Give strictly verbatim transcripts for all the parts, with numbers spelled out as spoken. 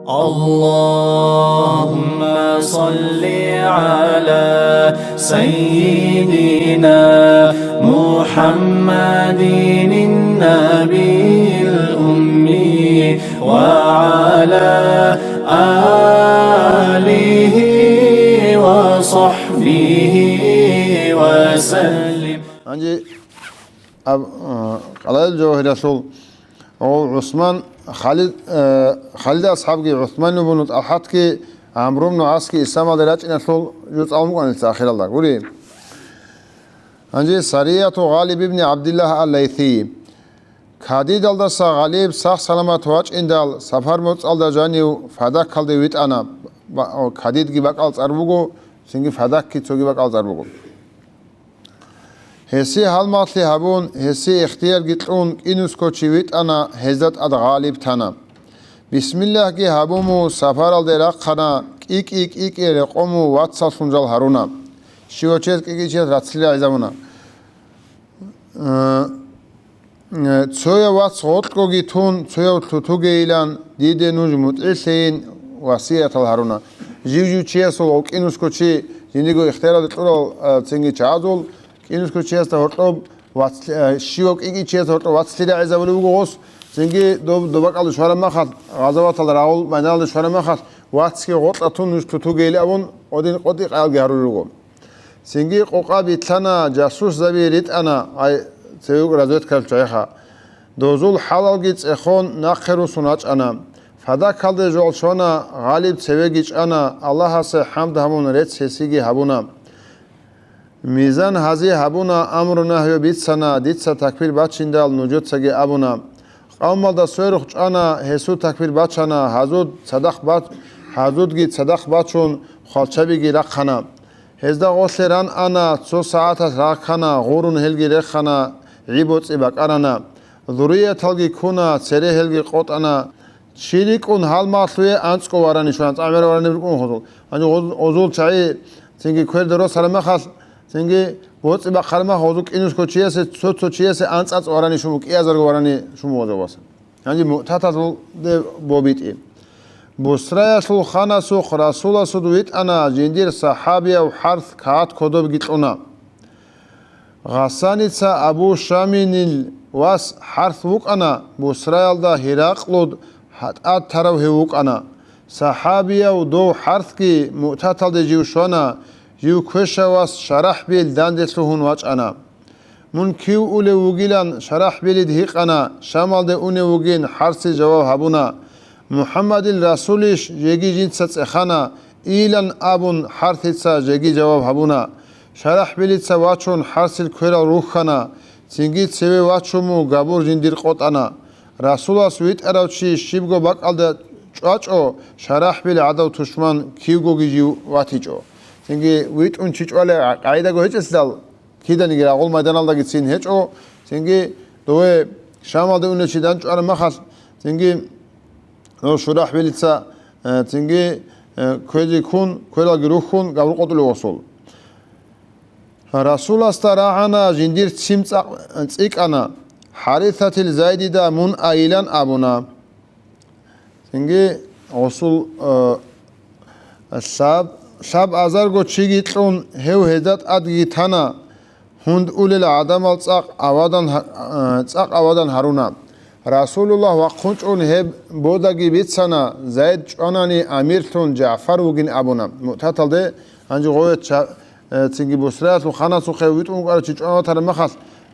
اللهم صل على سيدنا محمد النبي الأمي وعلى آله وصحبه وسلم. Гьанже аб-, а, Къалаил Жавагьиралъул Гьав ГӀусман, Халид, э, Халид асхӀабги, ГӀусман ибн ТӀалхӀатги, ГӀамру ибн ГӀасги исламалде рачӀиналъул жуцӀа букӀана нилъеца ахиралда. Гури. Гьанже Сарияту Гъалиб ибн ГӀабдиллагь ал-Лайси. Кадидалдаса Гъалиб сах-саламат вачӀиндал, сапар моцӀалда жанив Фадакалде витӀана. Ба-, о, Кадидги бакӀал цӀар буго, цинги Фадакги цоги бакӀал цӀар буго. Гьесие гьалмагълъи гьабун, гьесие ихтиярги кьун, кӀинусго чи витӀана, гьезда тӀад Гъалиб тана. Бисмиллагьги гьабун, мун сапаралде рахъана, кӀи-кӀи-кӀи-кӀи рекъон мун вацаллъун жал гьаруна. Щивав чияс кӀи-кӀи чияс вацлъи рагӀизабуна. Э, Э, цояв вац гъоркьоги тун, цояв лъутугейилан диде нуж мутӀигӀлъейин васиятал гьаруна. Жив-жив чиясул гъов кӀинусго чи жиндиего ихтияралде кьурал, э, цинги чагӀазул, кӀинусго чиясда гьоркьоб вац-, э, щивав кӀи-кӀи чиясда гьоркьоб вацлъи рагӀизабулеб буго гъос, цинги доб-, доб бакӀалде щвараб махалъ, гъазаваталда рагъул майданалде щвараб махалъ, вацги гъоркьа тун нуж лъутугейилан абун, гъодин къотӀи-къаялги гьарулел руго. Цинги къокъа битлъана, жасусзаби ритӀана, гьай, цеве разведкалъ чагӀиха. Дозул хӀалалги цӀехон нахъе руссун рачӀана. Фадакалде жал щвана, Гъалиб цевеги чӀана, Аллагьасе хӀамд гьабун, рецц гьесиеги гьабуна. Мизан гьазие гьабуна, амру-нагью бицана, дица такбир бачиндал нужецаги абуна. Къавмалда сверухъ чӀана, гьесул такбир бачана, гьазуд цадахъ бач-, гьазудги цадахъ бачун, хвалчабиги рахъана. Гьезда гъолъе ран ана, цо сагӀаталъ рахъана, гъурун гьелги рехана, гӀи-боцӀи бакӀарана. Зурияталги ккуна, цере гьелги къотӀана. Чи рикӀкӀун гьалмагълъуе анцӀго варанищ, анцӀа гӀемер варанеб рукӀун гъозул. Гьанже гъоз-, гъозул чагӀи цинги кверде росараб махалъ, цинги боцӀи бахъараб махалъ гъозул кӀинусго чиясе, цо-цо чиясе анцӀ-анцӀ варанищ, кӀиазарго варанищ гъозул васан. Гьанже муътаталде бобитӀи. Бусраялъул ханасухъ Расуласул витӀана жиндир сахӀабияв ХӀарс кагъат кодобги кьуна. Гъассаница Абу Шаминил вас ХӀарс вукӀана, Бусраялда Гьиракълуд гьатӀад тарав гьев вукӀана. СахӀабияв дов ХӀарсги муътаталде жив щвана, жив квешав вас Шарахьбил данде лъугьун вачӀана. Мун кив улев вугилан Шарахьбилид гьикъана, Шамалде унев вугин ХӀарсил жаваб гьабуна. МухӀаммадил расулищ жеги жинца цӀехана, ийилан абун ХӀарсица жеги жаваб гьабуна. Шарахьбилица вачун ХӀарсил кверал рухьана, цинги цеве вачун мун габур жиндир къотӀана. Расулас витӀарав чи щибго бакӀалда чӀвачӀо, Шарахьбил гӀадав тушман кивгоги жив ватичӀо. Цинги витӀун чи чӀвалеб къагӀидаго гьечӀелъидал, киданиги рагъул майданалдагицин гьечӀо, цинги дове Шамалде унев чи данчӀвараб махалъ, цинги дов Шурахьбилица, э, цинги, э, квезе ккун, квералги рухьун, габур къотӀулев гъосул. Расуласда рагӀана, жиндир ццин цӀакъ-, цӀикӀкӀана, ХӀарисатил Зайдида мун айилан абуна. Цинги гъосул, э, лъаб-, лъабазарго чиги кьун, гьев гьезда тӀадги тана, гьунд улел гӀадамал цӀакъ авадан гьа-, э, цӀакъ авадан гьаруна. Расулуллагь вахъун чӀун гьеб бодаги бицана, Зайд чӀванани амирлъун ЖагӀфар вугин абуна. Муътаталде гьанже гъове ча-, э, цинги Бусраялъул ханасухъе витӀун вукӀарав чи чӀван ватараб махалъ,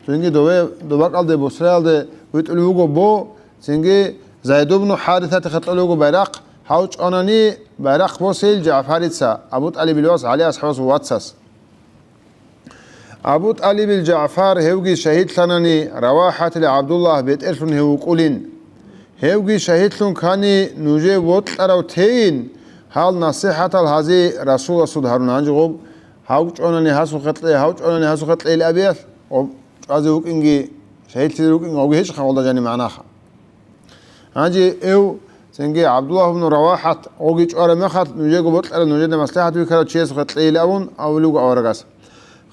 цинги дове, добакӀалде Бусраялде витӀулев вуго бо, цинги Зайд ибн ХӀарисатихъе кьолев вуго байрахъ, гьав чӀванани байрахъ босейил ЖагӀфарица, Абу ТӀалибил вас ГӀали асхӀабасул вацас. Абу ТӀалибил ЖагӀфар гьевги шагьидлъанани, РавахӀатил ГӀабдуллагь бетӀерлъун гьев вукӀулин. Гьевги шагьидлъун ккани, нужее вокьарав тейин, гьал насихӀатал гьазие Расуласул гьаруна. Гьанже гъоб гьав чӀванани гьасухъе кье, гьав чӀванани гьасухъе кьейил абиялъ, гъоб чӀвазе вукӀинги, шагьидлъизе рукӀинги гъоги гьечӀ хъагъулда жани магӀнаха. Гьанже эв, цинги ГӀабдуллагь ибн РавахӀат гъоги чӀвараб мехалъ, нужего бокьарав, нужеда маслихӀат бихьарав чиясухъе кьейилан абун абулев вуго аварагас.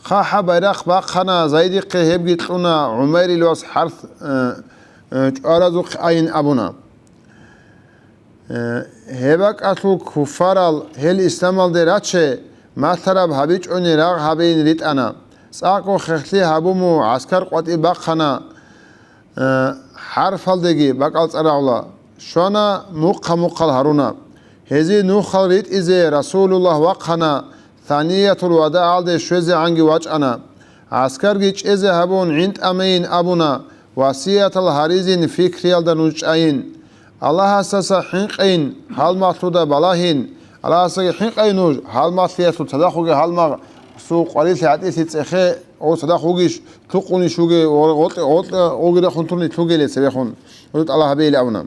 ХъахӀаб байрахъ бахъана, Зайдихъе гьебги кьуна, ГӀумайрил вас ХӀарс, э, э, чӀваразухъе айин абуна. Э, гьеб бакӀалъул куффарал гьел исламалде раче, малъараб гьабичӀони рагъ гьабейин ритӀана. ЦӀакъго хехлъи гьабун мун гӀаскар къватӀиб бахъана, э, ХӀарфалдеги бакӀал цӀарагӀула, щвана, мухъа-мухъал гьаруна. Гьезие нухал ритӀизе Расулуллагь вахъана, Саниятул вадагӀалде щвезегӀанги вачӀана. ГӀаскарги чӀезе гьабун, гӀин тӀамейин абуна, васиятал гьаризин, фикриялда нуж чӀайин. Аллагьасаса хӀинкъейин, гьалмагълъуда балагьин. Аллагьасаги хӀинкъайин нуж, гьалмагълъиялъул цадахъ вугев гьалмагъ, су къварилъи гӀатӀилъи цӀехе, гъов цадахъ вугищ, лъукъунищ вугев, гъоркье-, гъоркье-, гъогирахун турни лъугеле цебехун, гьудул тӀалаб гьабейин абуна.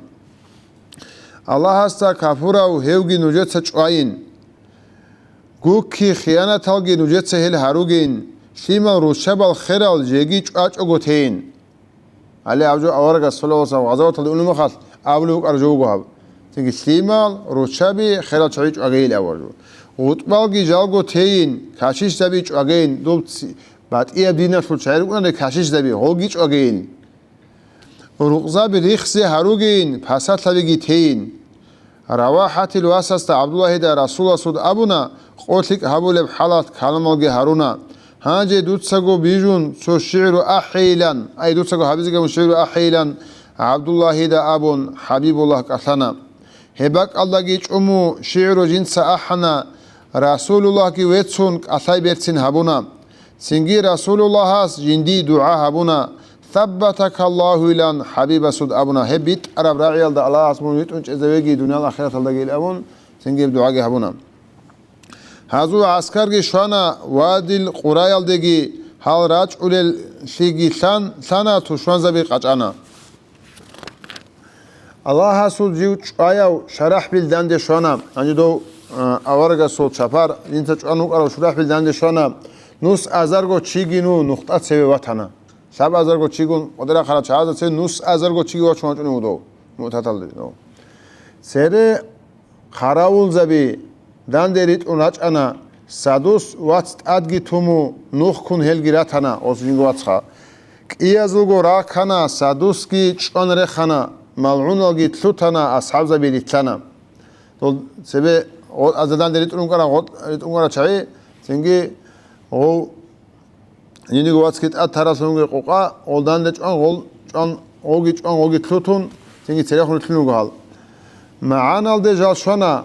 Аллагьасда капурав гьевги нужеца чӀвайин. Гукки хиянаталги нужеца гьел гьаругейин, лъимал руччабал херал жеги чӀвачӀого тейин. Гьале аб жо аварагас, саллаллагьу гӀалайгьи ва саллам, гъазаваталде унеб мехалъ абулеб букӀараб жо буго гьаб. Цинги лъимал руччаби херал чагӀи чӀвагейин абулеб жо. ГъутӀбалги жалго тейин, кашишзаби чӀвагейин, доб ци-, батӀияб диналъул чагӀи рукӀунани кашишзаби, гъолги чӀвагейин. Рукъзаби рихзе гьаругейин, пасалъабиги тейин. РавахӀатил васасда ГӀабдуллагьида Расуласул абуна, къо лъикӀ гьабулеб хӀалат каламалги гьаруна. Гьанже дуцаго бижун цо шигӀру ахӀейилан, ай, дуцаго гьабизе гьабун шигӀру ахӀейилан, ГӀабдуллагьида абун, ХӀабибуллагь кӀалъана. Гьеб бакӀалдаги чӀуму шигӀру жинца ахӀана, Расулуллагьги веццун кӀалъай берцин гьабуна. Цинги Расулуллагьас жиндие дугӀа гьабуна, «Саббатакаллагьу», илан ХӀабибасул абуна, гьеб битӀараб рагӀиялда Аллагьас мун витӀун чӀезавеги дуниял ахираталдаги ил абун, цинги гьеб дугӀаги гьабуна. Гьазул гӀаскарги щвана Вадил Къураялдеги, гьал рачӀунеллъиги лъан-, лъана, тушманзаби къачӀана. Аллагьасул жив чӀваяв Шарахбил данде щвана, гьанже дов, а, аварагасул чапар, жинца чӀван вукӀарав Шурахбил данде щвана, нус азарго чиги ну нухда цеве ватана. Лъаб азарго чигун къватӀира хъарачагӀазда цеве нус азарго чиги вачун вачӀунев вуго дов, Муътаталде дов. Цере Хъаравулзаби данде ритӀун рачӀана, Садус вац тӀадги туму, нухкун гьелги ратана, ос жинго вацха. КӀиязулго ракана, Садусги чӀван рехана, малгӀуналги лъутана, асхӀабзаби рилълъана. Дол цебе гъо-, аза данде ритӀун рукӀана, гъо-, ритӀун рукӀана чагӀи, цинги гъов Жиндиго вацги тӀад таралъунги къукъа, гъол данде чӀван, гъол чӀван, гъолги чӀван, гъолги лъутун, цинги церехун рилълъун руго гьал. МагӀаналде жал щвана.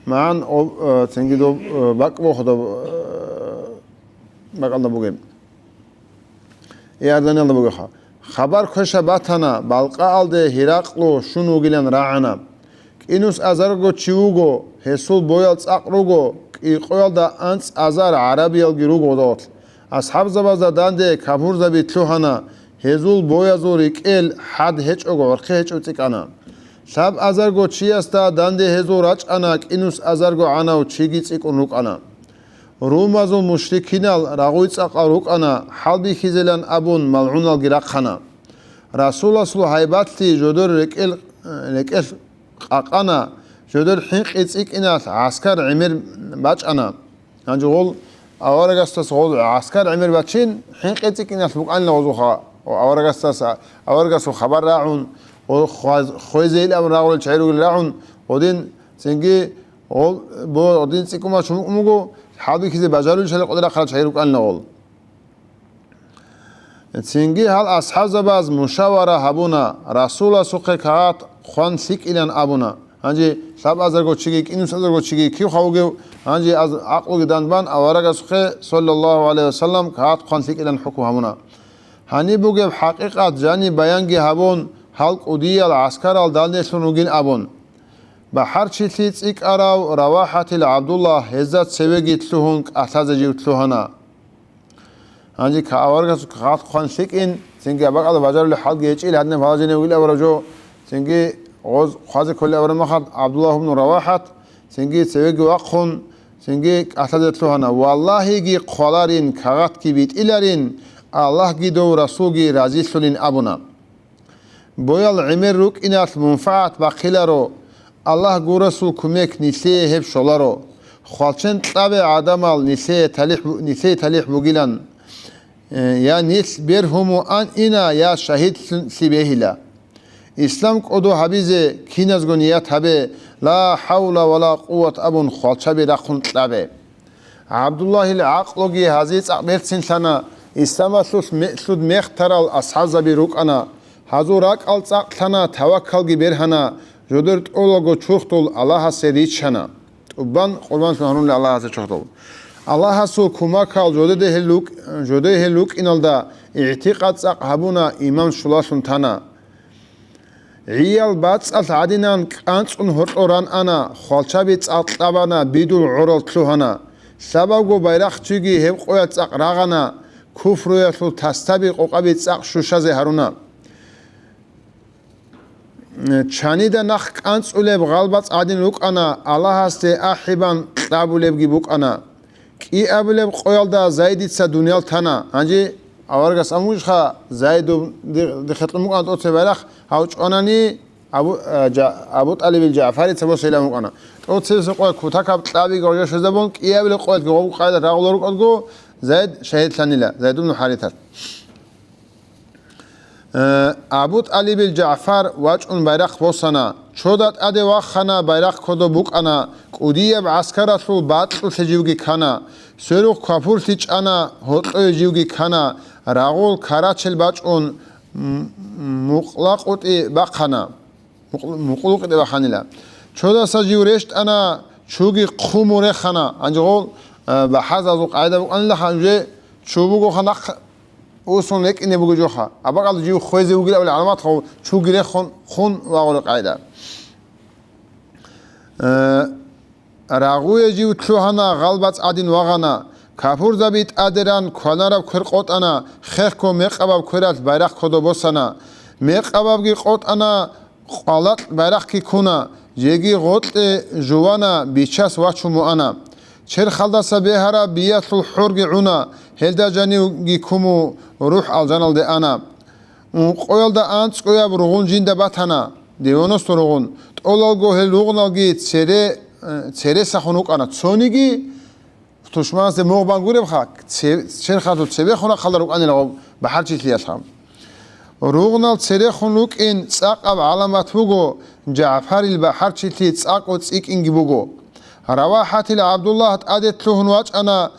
МагӀан, о, э, цинги доб, э, бакӀ боху доб, э, бакӀалда бугеб. Иорданиялда бугеха. Хабар квеша батана, Балкъаалде Гьеракълу щун вугилан рагӀана. КӀинус азарго чи вуго, гьесул боял цӀакъ руго, кӀикъоялда анцӀ азар гӀарабиялги руго гъодолъ. АсхӀабзабазда данде капурзаби лъугьана, гьезул боязул рекӀел хӀад гьечӀого гӀорхъи гьечӀев цӀикӀкӀана. Лъаб азарго чиясда данде гьезул рачӀана, кӀинус азарго гӀанав чиги цӀикӀкӀун рукӀана. Румазул мушрикинал рагъуй цӀакъал рукӀана, хӀалбихьизелан абун, малгӀуналги рахъана. Расуласул гьайбатлъи жодор рекӀел, рекӀел къакъана, жодор хӀинкъи цӀикӀкӀиналъ гӀаскар гӀемер бачӀана. Гьанже гъол аварагасдас гъол гӀаскар гӀемер бачин, хӀинкъи цӀикӀкӀиналъ букӀанила гъозухъа. Аварагасдас, аварагасул хабар рагӀун, гъол хваз-, хвезейилан рагъулел чагӀи ругел рагӀун, гъодин цинги гъол бо-, гъодин цӀикӀкӀун бачун букӀун буго, хӀалбихьизе бажарулел чагӀи къватӀира хъарал чагӀи рукӀанила гъол. Цинги гьал асхӀабзабаз мушавара гьабуна, Расуласухъе кагъат хъван лъикӀилан абуна. Гьанже лъабазарго чиги, кӀинусазарго чиги кив хъа вугев, гьанже аз гӀакълуги данбан аварагасухъе, саллаллагьу гӀалайгьи вассалам, кагъат хъван лъикӀилан хӀукму гьабуна. Гьаниб бугеб хӀакъикъат жаниб баянги гьабун, гьал кӀудиял гӀаскарал данделъун ругин абун. БахӀарчилъи цӀикӀкӀарав РавахӀатил ГӀабдулла гьезда цевеги лъугьун кӀалъазе жив лъугьана. Гьанже ка-, аварагас кагъат хъван лъикӀин, цинги абакӀалда бажарулел хӀалги гьечӀил, гьадинаб гьалажинав вил аварав жо, цинги гъоз хъвазе кколел авараб махалъ ГӀабдуллагь ибн РавахӀат, цинги цевеги вахъун, цинги кӀалъазе лъугьана, валлагьиги хъваларин, кагъатги битӀиларин, Аллагьги дов Расулги разилъулин абуна. Боял гӀемер рукӀиналъ мунфагӀат бахъиларо, Аллагь гурасул кумек нилъее гьеб щоларо. Хвалчен кьабе гӀадамал нилъее талихӀ бу-, нилъее талихӀ бугилан, э, я нилъ бергьуму ан ина, я шагьидлъи бегьила. Ислам кӀодо гьабизе киназго ният гьабе, ла хӀавла ва ла къувват абун хвалчаби рахъун кьабе. ГӀабдуллагьил гӀакълуги гьазие цӀакъ берцинлъана, исламалъулъ мекълъуд мехтарал асхӀабзаби рукӀана. Гьазул ракӀал цӀакълъана, таваккалги бергьана, жодор тӀолалго чурхдул Аллагьасе риччана. ТӀубан къурбанлъун гьарунли Аллагьасе чурхдул. Аллагьасул кумакал жодеде гьел рукӀ-, жодее гьел рукӀиналда игӀтикъад цӀакъ гьабуна, иман щулалъун тана. ГӀиял бацӀцӀалъ гӀадинан кӀанцӀун гьоркьор ран ана, хвалчаби цӀакъ кьабана, бидул гӀорал лъугьана. Лъабавго байрахъчиги гьеб къоялъ цӀакъ рагъана, куфруялъул тасдаби къокъаби цӀакъ щущазе гьаруна. Чанида нах кӀанцӀулеб гъалбацӀ гӀадин рукӀана, Аллагьасде ахӀибан кьабулебги букӀана. КӀиабилеб къоялда Зайдица дуниял тана. Гьанже аварагас абун бугищха, Зайду, дихъе кьун букӀана тӀоцебе байрахъ, гьав чӀванани Абу, а, Жа-, Абу ТӀалибил ЖагӀфарица босейилан букӀана. ТӀоцебесеб къоялъ кутакаб кьабиги гъожа щвезабун, кӀиабилеб къоялъги гъов къайда рагъулел рукӀадго, Зайд шагьидлъанила, Зайд ибн ХӀарисат. Э, Абу ТӀалибил ЖагӀфар вачӀун байрахъ босана. Чода тӀаде вахана, байрахъ кодоб букӀана. КӀудияб гӀаскаралъул бакьулъе живги ккана. Сверухъ капурлъи чӀана, гьоркьове живги ккана. Рагъул карачел бачӀун, м-, мукълакъутӀи бахъана. Мукъ-, мукълукъутӀи бахъанила. Чодаса жив рещтӀана, чуги хъуму рехана. Гьанже гъол, э, бахӀарзабазул къагӀида букӀанила, гьанже чу бугоха нахъ усун рекӀине бугеб жоха. Абакъалда жив хвезе вугилан абулеб гӀаламат гъов чуги рехун хъун вагъулеб къагӀида. Э, рагъуе жив лъугьана, гъалбацӀ гӀадин вагъана. Капурзаби тӀаде ран кванараб квер къотӀана, хехго мекъабаб квералъ байрахъ кодоб босана. Мекъабабги къотӀана, къвалакь байрахъги ккуна, жеги гъоркье жувана, бичас вачун муана. Черхалдаса бегьараб биялъул хӀорги гӀуна, гьелда жанивги ккун мун, рухӀ алжаналде ана. Ункъоялда анцӀгояб ругъун жинда батана, девяносто ругъун, тӀолалго гьел ругъналги цере, э, цересахун рукӀана. Цониги тушманасде мугъ бан гуребха, це-, черхалъул цебехун рахъалда рукӀанила гъоб бахӀарчилъиялъха. Ругънал церехун рукӀин цӀакъаб гӀаламат буго, ЖагӀфарил бахӀарчилъи цӀакъго цӀикӀкӀинги буго. РавахӀатил ГӀабдуллагь тӀаде лъугьун вачӀана,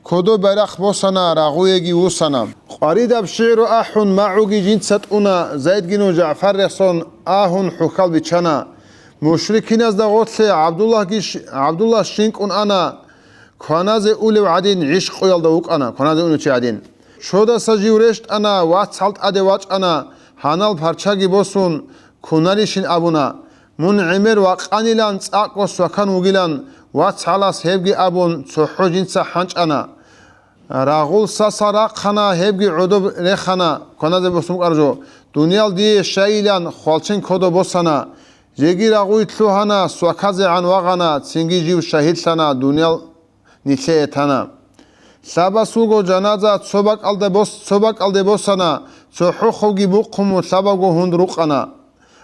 кодоб байрахъ босана, рагъуеги вусана. Къваридаб шигӀру ахӀун, магӀуги жинца тӀуна, Зайдгинун ЖагӀфар рехсон агьун хӀухьал биччана. Мушрикиназда гъорлъе ГӀабдуллагьги щ-, ГӀабдуллагь щинкӀун ана, кваназе улев гӀадин гӀишкъуялда вукӀана, кваназе унев чи гӀадин. Чодаса жив рещтӀана, вацгӀал тӀаде вачӀана, гьанал парчаги босун, кунарищин абуна. Мун гӀемер вакъанилан цӀакъго свакан вугилан, вацгӀалас гьебги абун, цохӀо жинца хӀанчӀана. Рагъул саса рахъана, гьебги гӀодоб рехана, кваназе босун букӀараб жо. Дуниял дие щайилан хвалчен кодоб босана. Жеги рагъуй лъугьана, сваказегӀан вагъана, цинги жив шагьидлъана, дуниял нилъее тана. Лъабас вуго жаназа цо бакӀалде бос-, цо бакӀалде босана, цохӀо хъубги бухъун лъабавго гьунд рукъана.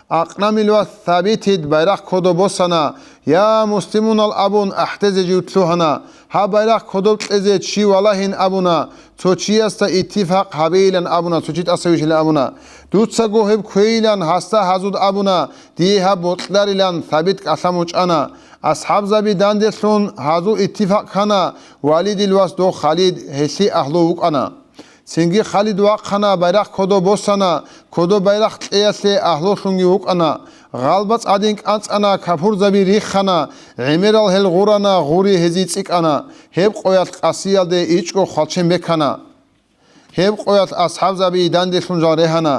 Акърамил вас Сабитид байрахъ кодоб босана, «Я, муслимунал», абун, ахӀдезе жив лъугьана. Гьаб байрахъ кодоб кьезе чи валагьин абуна, цо чиясда иттифакъ гьабейилан абуна, цо чи тӀасавищилан абуна. Дуцаго гьеб кквейилан гьасда гьазуд абуна, дие гьаб бокьарилан Сабит кӀалъа мучӀана. АсхӀабзаби данделъун гьазул иттифакъ ккана, Валидил вас дов Халид гьелъие агьлу вукӀана. Цинги Халид вахъана, байрахъ кодоб босана, кодоб байрахъ кьеялъе агьлулъунги вукӀана. ГъалбацӀ гӀадин кӀанцӀана, капурзаби риххана, гӀемерал гьел гъурана, гъури гьезие цӀикӀкӀана. Гьеб къоялъ къасиялде ичӀго хвалчен бекана. Гьеб къоялъ асхӀабзаби данделъун жал регьана.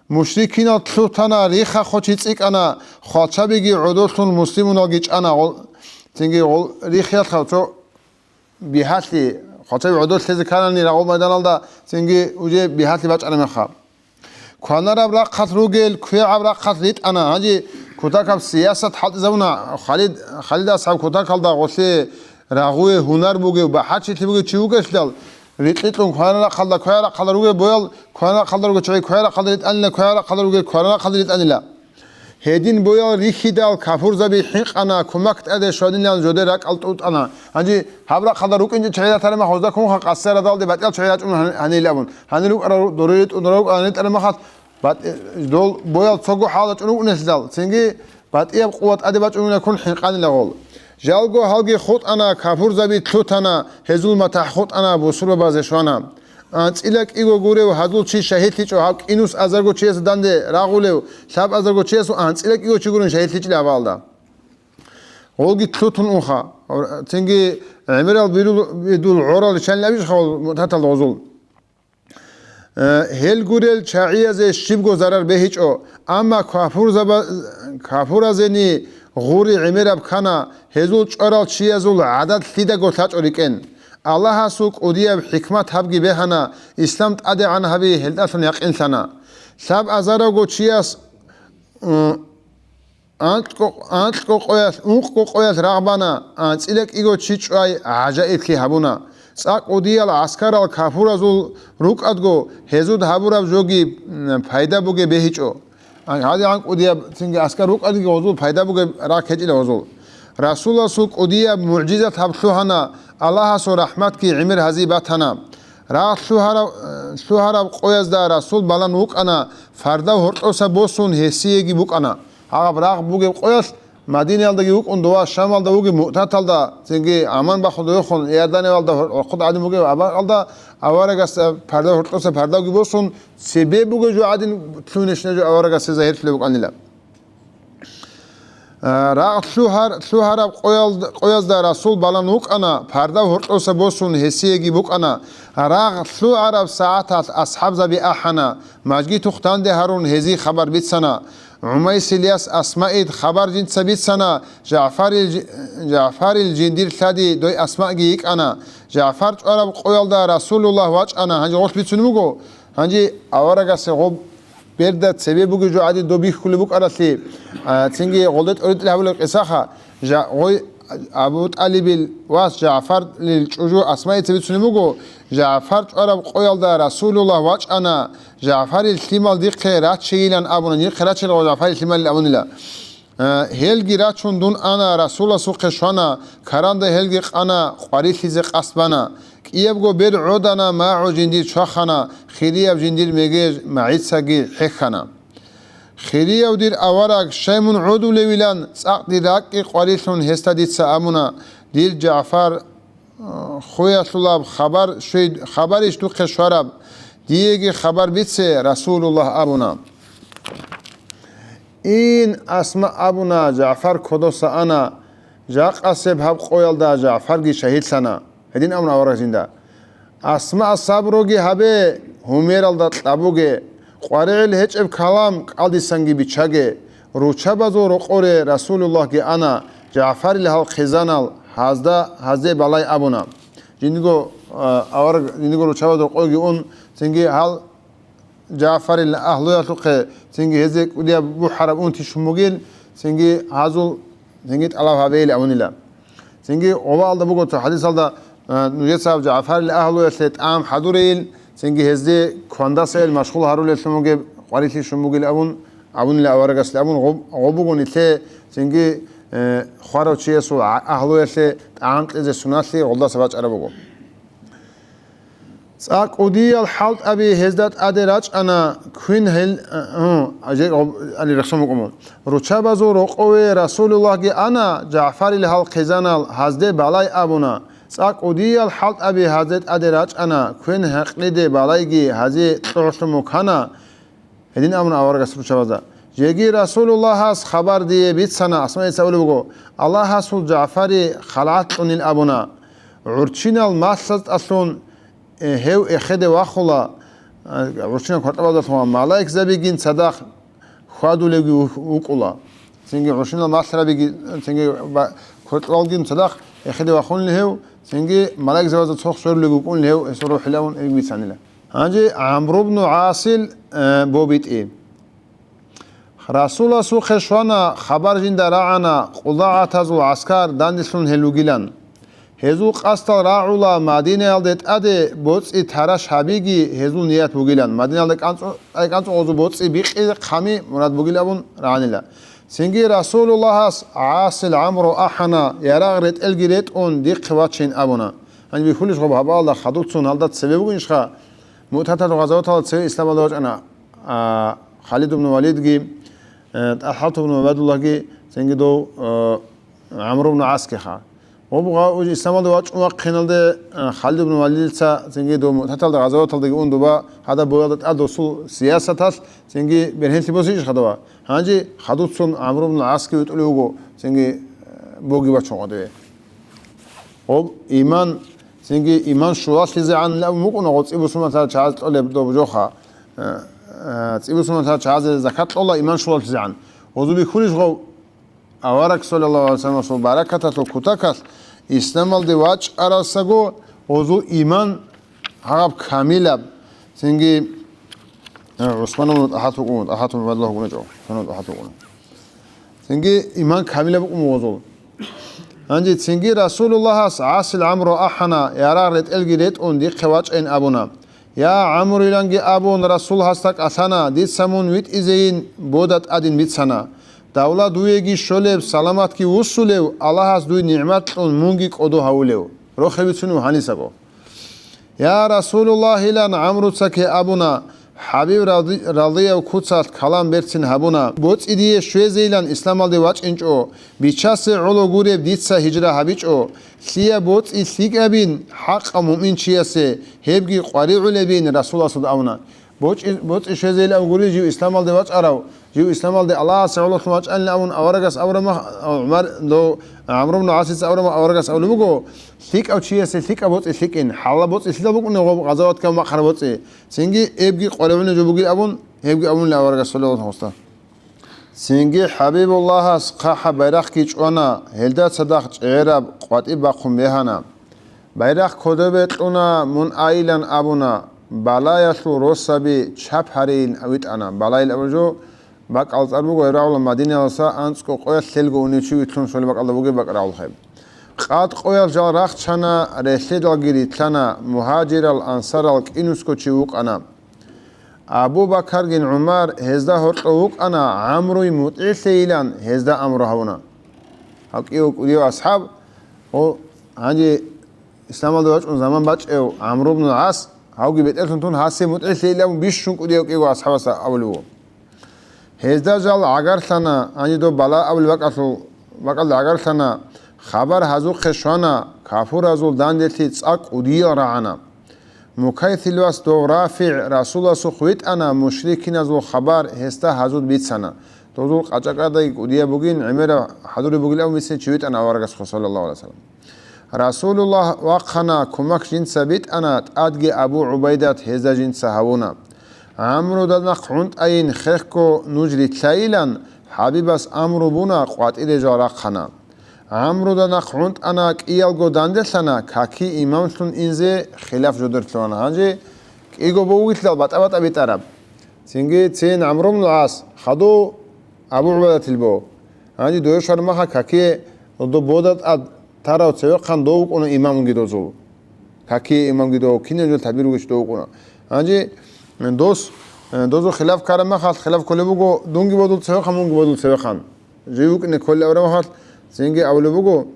Мушрикинал лъутана, рихха-хочи цӀикӀкӀана, хвалчабиги гӀодолъун муслимуналги чӀана. Гъол-, цинги гъол риххиялъ цо бигьалъи, хвалчаби гӀодолъезе кканани рагъул майданалда, цинги уже бигьалъи бачӀана меха. Кванараб рахъалъ ругел, квегӀаб рахъалъ ритӀана. Гьанже кутакаб сиясат хӀалтӀизабуна. Халид, Халид асхӀаб кутакалда гъолъе рагъуе гьунар бугев, бахӀарчилъи бугев чи вугелъидал, рикьикьун кванарахъалда, квегӀарахъалда ругел боял, кванарахъалда ругел чагӀи квегӀарахъалда ритӀанила, квегӀарахъалда ругел кванарахъалда ритӀанила. Гьедин боял рихьидал, капурзаби хӀинкъана, кумак тӀаде щванилан жоде ракӀал тӀутӀана. Гьанже гьаб рахъалда рукӀинчӀеб чагӀи ратараб мехалъ, гьозда ккунха къассарадалде батӀиял чагӀи рачӀун гьан-, гьанилан абун. Гьанир рукӀарал дороритӀун рукӀана ритӀараб мехалъ, БатӀи-, дол боял цого хӀалда чӀун рукӀунелъидал, цинги батӀияб къуват тӀаде бачӀунилаккун хӀинкъанила гъол. Жалго гьалги хутӀана, капурзаби лъутана, гьезул матахӀ хутӀана, бусурбабазе щвана. АнцӀила кӀиго гурев гьазул чи шагьидлъичӀо, гьаб кӀинус азарго чиясда данде рагъулев, лъаб азарго чиясул анцӀила кӀиго чи гурин шагьидлъичӀила гьабалда. Гъолги лъутун унха. Цинги гӀемерал бирул-, бидул гӀорал риччанил абищха гъол мутатал гъозул? Э, гьел гурел чагӀиязе щибго зарар бегьичӀо, амма капурзаба-, капуразени гъури гӀемераб ккана, гьезул чӀварал чиязул гӀадат лъидаго лъачӀо рикӀкӀен. Аллагьасул кӀудияб хӀикмат гьабги бегьана, ислам тӀадегӀан гьаби гьелдалъун якъинлъана. Лъаб азарго чияс, м, анкьго, анкьго къоялъ, ункъго къоялъ рагъ бана, анцӀила кӀиго чи чӀвай гӀажаиблъи гьабуна. ЦӀакъ кӀудиял гӀаскарал капуразул рукӀадго, гьезул гьабураб жоги, м, пайда бугеб бегьичӀо. ГьадигӀан кӀудияб цинги гӀаскар рукӀадги гъозул пайда бугеб рагъ ккечӀила гъозул. Расуласул кӀудияб мугӀжизат гьаб лъугьана, Аллагьасул рахӀматги гӀемер гьазие батана. Рагъ лъугьараб, лъугьараб къоязда Расул балан вукӀана, пардав гьоркьоса босун гьесиеги букӀана. Гьаб рагъ бугеб къоялъ Мадинаялдаги вукӀун, дова Шамалда вугеб муътаталда, цинги гӀаман бахъун довехун, Иорданиялда гьор-, гьоркьоб гӀадин бугеб абакьалда, аварагас пардав гьоркьоса пардавги босун, цебе бугеб жо гӀадин лъугьинищина жо аварагасде загьирлъулеб букӀанила. А, рагъ лъугьар-, лъугьараб къоял-, къоязда Расул балан вукӀана, пардав гьоркьоса босун гьесиеги букӀана. Рагъ лъугӀараб сагӀаталъ асхӀабзаби ахӀана, мажгитухъ данде гьарун гьезие хабар бицана. ГӀумайсил яс Асмаид хабар жинца бицана, ЖагӀфарил жи-, ЖагӀфарил жиндир лъади дой Асмаги йикӀана. ЖагӀфар чӀвараб къоялда Расулуллагь вачӀана, гьанже гъолъ бицунеб буго. Гьанже аварагасе гъоб берда цебе бугеб жо гӀадин доб бихьулеб букӀаралъе, а, цинги гъолда тӀоритӀил гьабулеб къисаха, жа-, гъой Абу ТӀалибил вас ЖагӀфарил чӀужу Асмаица бицунеб буго, ЖагӀфар чӀвараб къоялда Расулуллагь вачӀана, ЖагӀфарил лъимал дихъе рачейилан абуна, нихъе рачейилан ЖагӀфарил лъималил абунила. Э, гьелги рачун дун ана, Расуласухъе щвана, каранда гьелги къана, къварилъизе къасд бана. КӀиябго бер гӀодана, магӀу жиндир чвахана, хирияб жиндир мегеж магӀицаги хӀехьана. Хирияв дир авараг, щай мун гӀодулевилан, цӀакъ дир ракӀги къварилъун гьесда дица абуна, дир ЖагӀфар, Хуялъулаб хабар щвей-, хабарищ духъе щвараб? Диеги хабар бице, Расулуллагь абуна. Ин, Асма абуна, ЖагӀфар кодоса ана, жакъасеб гьаб къоялда ЖагӀфарги шагьидлъана. Гьедин абуна авараг жинда. Асма, сабруги гьабе, гьумералда кьабуге, къваригӀел гьечӀеб калам кӀалдисанги биччаге, руччабазул рокъоре Расулуллагьги ана, ЖагӀфарил гьал хъизанал гьазда, гьазде балай абуна. Жиндиго, а, авараг жиндиго руччабазул рокъойги ун, цинги гьал ЖагӀфарил агьлуялъухъе, цинги гьезде кӀудияб бухӀараб унти щун бугил, цинги гьазул, цинги тӀалаб гьабейил абунила. Цинги гъобалда буго цо хӀадисалда, а, нужеца гьаб ЖагӀфарил агьлуялъе тӀам хӀадурейил, цинги гьезде квандасайил машгъул гьарулеллъун бугеб къварилъи щун бугил абун, абунила аварагаслъи абун, гъоб-, гъоб буго нилъе цинги, э, хварав чиясул а-, агьлуялъе тӀагӀам кьезе суналъи гъолдаса бачӀараб буго. ЦӀакъ кӀудиял хӀалтӀаби гьезда тӀаде рачӀана, квен гьел, э, э, гьанже гъоб-, али рехсон букӀун. Руччабазул рокъове Расулуллагьги ана, ЖагӀфарил гьал хъизанал гьазде балай абуна. ЦӀакъ кӀудиял хӀалтӀаби гьазде тӀаде рачӀана, квен гьекъеде балайги гьазе кьогӀлъун букана. Гьедин абуна аварагас руччабазда. Жеги Расулуллагьас хабар дие бицана, Асмаица абулеб буго, Аллагьасул ЖагӀфари халгӀат кьунил абуна. ГӀурччинал малъазтӀалъун, э, гьев эхеде вахула, э, гӀурччинал квартӀабаздалъун ва малаикзабигин цадахъ хьвадулевги вух-, вукӀула. Цинги гӀурччинал малъарабиги, цинги ба-, квартӀалгин цадахъ эхеде вахунил гьев, цинги малаикзабазда цохъ сверулевги вукӀунил гьев, гьесул рухӀилавун илги бицанила. Гьанже ГӀамру бну ГӀасил, э, бобитӀи. Расуласухъе щвана, хабар жинда рагӀана, къулдагӀатазул гӀаскар данделъун гьел ругилан. Гьезул къасдал рагӀула Мадинаялде тӀаде боцӀи тараш гьабиги гьезул ният бугилан. Мадинаялда кӀанцӀу-, ай, кӀанцӀу гъозу боцӀи бикъи хъами мурад бугилан абун рагӀанила. Цинги Расулуллагьас ГӀасил ГӀамру ахӀана, ярагъ ретӀелги ретӀун, дихъе вачин абуна. Гьаниб бихьулищ гъоб гьабаалда хадуцун гьалда цеве бугинищха? Муътатал гъазаваталда цеве исламалда вачӀана, а, Халид ибн Валидги, э, ТӀалхӀат ибн Убайдуллагьги, цинги дов, э, ГӀамру ибн ГӀаскиха. Гъоб гъа-, уж исламалде вачӀун вахъиналде, э, Халид ибн Валидица цинги дов мутаталда гъазаваталдаги ун дуба гьадаб боялда тӀад досул сиясаталъ цинги бергьенлъи босичӀ хадава. Гьанже хадуцун ГӀамру ибн ГӀаски витӀулев вуго, цинги, э, боги бачун гъодеве. Гъоб иман, цинги иман щулалъизегӀан абун букӀуна гъо цӀи бусурманлъарал чагӀаз кьолеб доб жоха. Э, э, цӀи бусурманлъарал чагӀазе закат кьола иман щулалъизегӀан. Гъозу бихьулищ гъов авараг, саллаллагьу гӀалайгьи вассаламасул баракаталъул кутакалъ, исламалде вачӀарасаго гъозул иман гьаб камилаб, цинги, э, ГӀусман ибн ТӀалхӀат вукӀун, ТӀалхӀат ибн Убайдуллагь вукӀунечӀо, ГӀусман ибн ТӀалхӀат вукӀуна. Цинги иман камилаб букӀун гъозул. Гьанже цинги Расулуллагьас гӀасил ГӀамру ахӀана, ярагъ ретӀелги ретӀун, дихъе вачӀайин абуна. Я ГӀамру, иланги абун, Расул гьасда кӀалъана, дица мун витӀизейин бода тӀадин бицана. Давла дуеги щолеб, саламатги вуссулев, Аллагьас дуе нигӀмат кьун мунги кӀодо гьавулев. Рохел бицунев гьанисаго. Я Расулуллагь, илан ГӀамруца кке абуна, ХӀабиб ради-, радияв куцалъ калам берцин гьабуна, боцӀи дие щвезейилан исламалде вачӀинчӀо, бичасе гӀоло гуреб дица гьижра гьабичӀо, лъияб боцӀи лъикӀабин, хӀакъав муъминчиясе гьебги къваригӀулебин Расуласул абуна. БочӀи-, боцӀи щвезейилан гури жив исламалде вачӀарав, жив исламалде Аллагьасе гӀололъун вачӀанилан абун аварагас абураб мах-, ГӀумар, дов, ГӀамру ибн ГӀасица абураб мах аварагас абулеб буго, лъикӀав чиясе лъикӀаб боцӀи лъикӀин, хӀалла боцӀи лъидал букӀунеб гъоб гъазаватгав махъара боцӀи, цинги эбги къваригӀунеб жо бугил абун, гьебги абунила аварагас, саллаллагьу гӀалайгьи вассалам. Цинги ХӀабибуллагьас хъахӀаб байрахъги чӀвана, гьелда цадахъ чӀегӀераб къватӀи бахъун бегьана. Байрахъ кодобе кьуна, мун айилан абуна, балаялъул росаби чап гьарейин витӀана. Балаил абураб жо бакӀал цӀар буго, гьеб рагӀула Мадинаялдаса анцӀго къоялъ лъелго унев чи вилълъун щолеб бакӀалда бугеб бакӀ рагӀулхъеб. Къад къоял жал рахчана, релълъедалги рилълъана, мугьажирал, ансарал кӀинусго чи вукӀана. Абу Бакаргин ГӀумар гьезда гьоркьов вукӀана, ГӀамруй мутӀигӀлъейилан гьезда амру гьавуна. Гьав кӀиго кӀудияв асхӀаб, гьанже исламалда вачӀун заман бачӀев ГӀамру ибн ГӀас, гьавги бетӀерлъун тун гьасе мутӀигӀлъейилан бищун кӀудияв кӀиго асхӀабасда абулев вуго. Гьезда жал гӀагарлъана, гьанже доб бала абулеб бакӀалъул, бакӀалда гӀагарлъана, хабар гьазухъе щвана, кафуразул данделъи цӀакъ кӀудиял рагӀана. Мукайсил вас дов РафигӀ Расуласухъ витӀана, мушрикиназул хабар гьесда гьазуд бицана. Дозул къачӀа-къадай кӀудияб бугин, гӀемераб хӀадураб бугилан абун бицин чи витӀана аварагасухъе, саллаллагьу гӀалайгьи вассалам. Расулуллагь вахъана, кумак жинца битӀана, тӀадги Абу ГӀубайдат гьезда жинца гьавуна. ГӀамруда нахъ гӀунтӀайин, хехго нуж рилълъайилан, ХӀабибас амру буна, къватӀире жал рахъана. ГӀамруда нахъ гӀунтӀана, кӀиялго данделъана, каки имамлъун инзе хилаф жодорлъугьана. Гьанже кӀиго бугилъал батӀа-батӀа битӀараб. Цинги цин ГӀамру ибн ГӀас, хадув Абу ГӀубайдатил бо. Гьанже дойшар маха какие доб бода тӀад тарав цевехъан дов вукӀуна имамги дозул. Какие имамги дов, кинаб жо тадбир бугищ дов вукӀуна. Гьанже дос, дозул хилаф ккараб махалъ хилаф кколеб буго, дунги бодул цевехъан, мунги бодул цевехъан. Жив вукӀине кколел аварагасухъ цинги абулеб буго,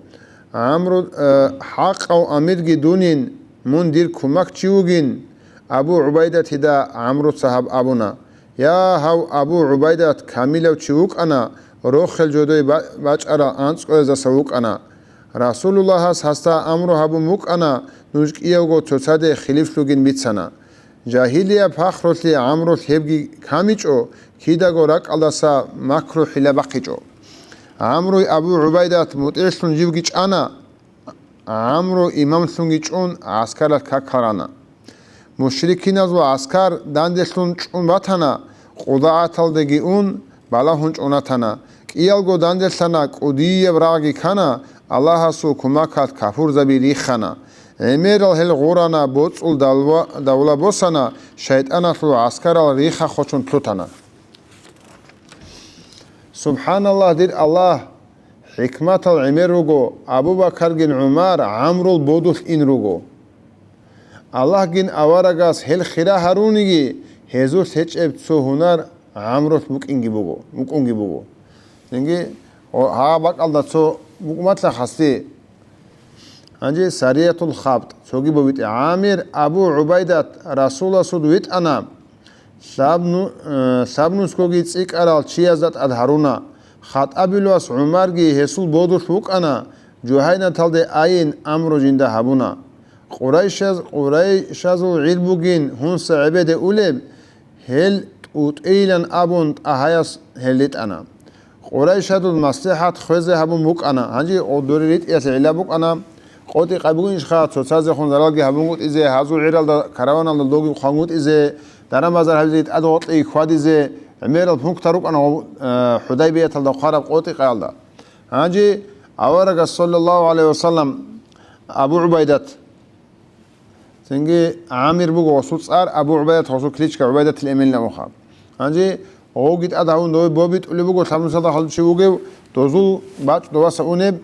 ГӀамру, э, хӀакъав амирги дунин, мун дир кумакчи вугин, Абу ГӀубайдатида ГӀамруца гьаб абуна. Я, гьав Абу ГӀубайдат камилав чи вукӀана, рохел жодой ба-, бачӀарал анцӀгояздаса вукӀана. Расулуллагьас гьасда амру гьабун букӀана, нуж кӀиявго цоцаде хилифлъугин бицана. Жагьилияб пахрулъи ГӀамрулъ гьебги камичӀо, кидаго ракӀалдаса макру-хӀила бахъичӀо. ГӀамруй Абу ГӀубайдат мутӀигӀлъун живги чӀана, ГӀамру имамлъунги чӀун гӀаскаралъ как гьарана. Мушрикиназул гӀаскар данделъун чӀун батана, КъудагӀаталдеги ун, балагьун чӀун ратана. КӀиялго данделъана, кӀудияб рагъги ккана, Аллагьасул кумакалъ капурзаби риххана. ГӀемерал гьел гъурана, боцӀул давла, давла босана, шайтӀаналъул гӀаскарал риха-хочун лъутана. Субханаллагь, дир Аллагь, хӀикматал гӀемер руго, Абу Бакаргин ГӀумар ГӀамрул бодулъ ин руго. Аллагьгин аварагас гьел хира гьаруниги, гьезулъ гьечӀеб цо гьунар ГӀамрулъ букӀинги буго, букӀунги буго. Цинги, о, гьаб бакӀалда цо букӀуматлъа хасде. Гьанже Сариятул Хабт, цоги бовитӀе. ГӀамир Абу ГӀубайдат Расуласуд витӀана, Лъабну-, э, лъабнусгоги цӀикӀкӀарал чиязда тӀад гьаруна. Хаттабил вас ГӀумарги гьесул бодулъ вукӀана, Жугьайнаталде айин амру жинда гьабуна. Къурайшаз-, Къурайшазул гӀир бугин гьунса гӀебеде улеб, гьел тӀутӀейилан абун ТӀагьаяс гьел ритӀана. Къурайшадул маслихӀат хвезе гьабун букӀана. Гьанже гъодоре ритӀиялъе гӀилла букӀана, къотӀи къай бугин ишха, цоцазехун заралги гьабунгутӀизе, гьазул гӀиралда караваналда доги хъвангутӀизе, даран-базар гьабизе, тӀад гъоркье хьвадизе, гӀемерал пунктар рукӀана гъо-, э, ХӀудайбияталда хъвараб къотӀи къаялда. Гьанже аварагас, саллаллагьу гӀалайгьи вассалам, Абу ГӀубайдат, цинги ГӀамир буго гъосул цӀар, Абу ГӀубайдат гъосул кличка, ГӀубайдатил Эмин абунха. Гьанже гъовги тӀад гьавун дове бобитӀулеб буго, лъабнусалда хадуб чи вугев, дозул бачӀ доваса унеб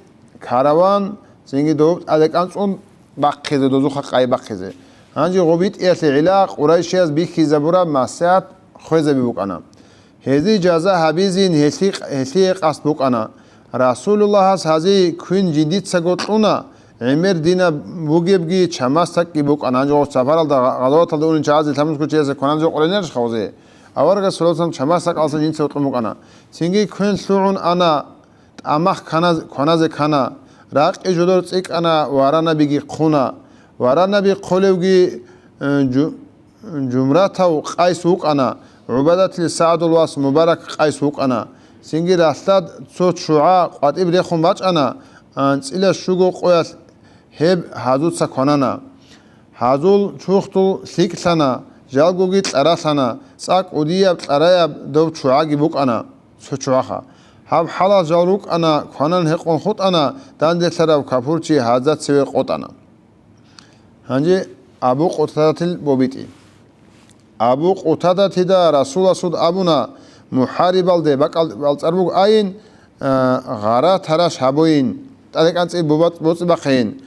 караван, цинги дов тӀаде кӀанцӀун бахъизе, дозухъа къай бахъизе. Гьанже гъоб битӀиялъе гӀилла Къурайшияз бихьизабураб маслихӀат хвезаби букӀана. Гьезие жаза гьабизин гьелъи-, гьелъие къасд букӀана. Расулуллагьас гьазие квен жидицаго кьуна, гӀемер динаб бугебги чамасдакги букӀана. Гьанже гъов сапаралда гъа-, гъазаваталда унел чагӀазе лъабнусго чиясе кваназе къоренарищха гъозе? Аварагас, саллаллагьу гӀалайгьи вассалам, чамасдакалъа жинца гьоркьун букӀана. Цинги квен лъугӀун ана, тӀамах кана-, кваназе ккана, ракъи жодор цӀикӀкӀана, варанабиги хъуна. Варанаби хъолевги, э, жу-, Жумратав Къайс вукӀана, ГӀубадатил СагӀдул вас Мубарак Къайс вукӀана. Цинги ралъад цо ччугӀа къватӀиб рехун бачӀана, анцӀила щуго къоялъ гьеб гьазуца кванана. Гьазул чурхдул лъикӀлъана, жалгоги кьаралъана, цӀакъ кӀудияб кьараяб дов ччугӀаги букӀана цо ччугӀаха. Гьаб хӀалалъ жал рукӀана, кванан гьекъон хутӀана, данделъарав капурчи гьазда цеве къотӀана. Гьанже Абу Къутадатил бобитӀи. Абу Къутадатида Расуласул абуна, МухӀарибалде бакӀал-, балцӀар буго айин, а, гъара тараш гьабуин, тӀаде кӀанцӀи боба-, боцӀи бахъейин.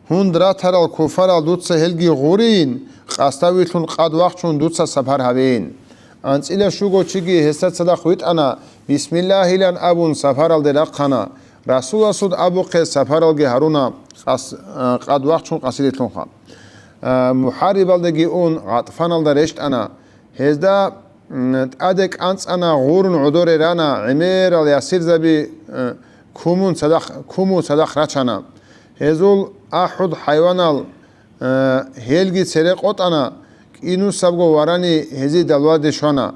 Гьунд ратарал куфарал дуца гьелги гъурейин, къасдавилъун къад вахчун дуца сапар гьабейин. АнцӀила щуго чиги гьесда цадахъ витӀана, бисмиллагьилан абун сапаралде рахъана. Расуласул абухъе сапаралги гьаруна къас-, а, къад вахчун къасилилъунха. А, МухӀарибалдеги ун, ГъатӀфаналда рещтӀана. Гьезда, м, тӀаде кӀанцӀана, гъурун гӀодоре рана, гӀемерал ясирзаби, а, кумун цадахъ, куму цадахъ рачана. Гьезул АхӀуд хӀайванал, а, гьелги цере къотӀана, кӀинусабго варани гьезие далваде щвана.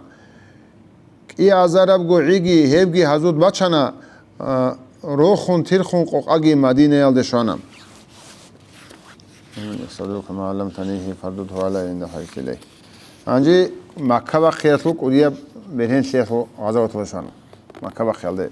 КӀиазарабго гӀиги гьебги гьазуд бачана, а, рохун-тирхун къокъаги Мадинаялде щвана. يسألك ما علمتنيه فاردده علي عند حاجتي إليه. Гьанже Макка бахъиялъул кӀудияб бергьенлъиялъул гъазаваталда щвана. Макка бахъиялде.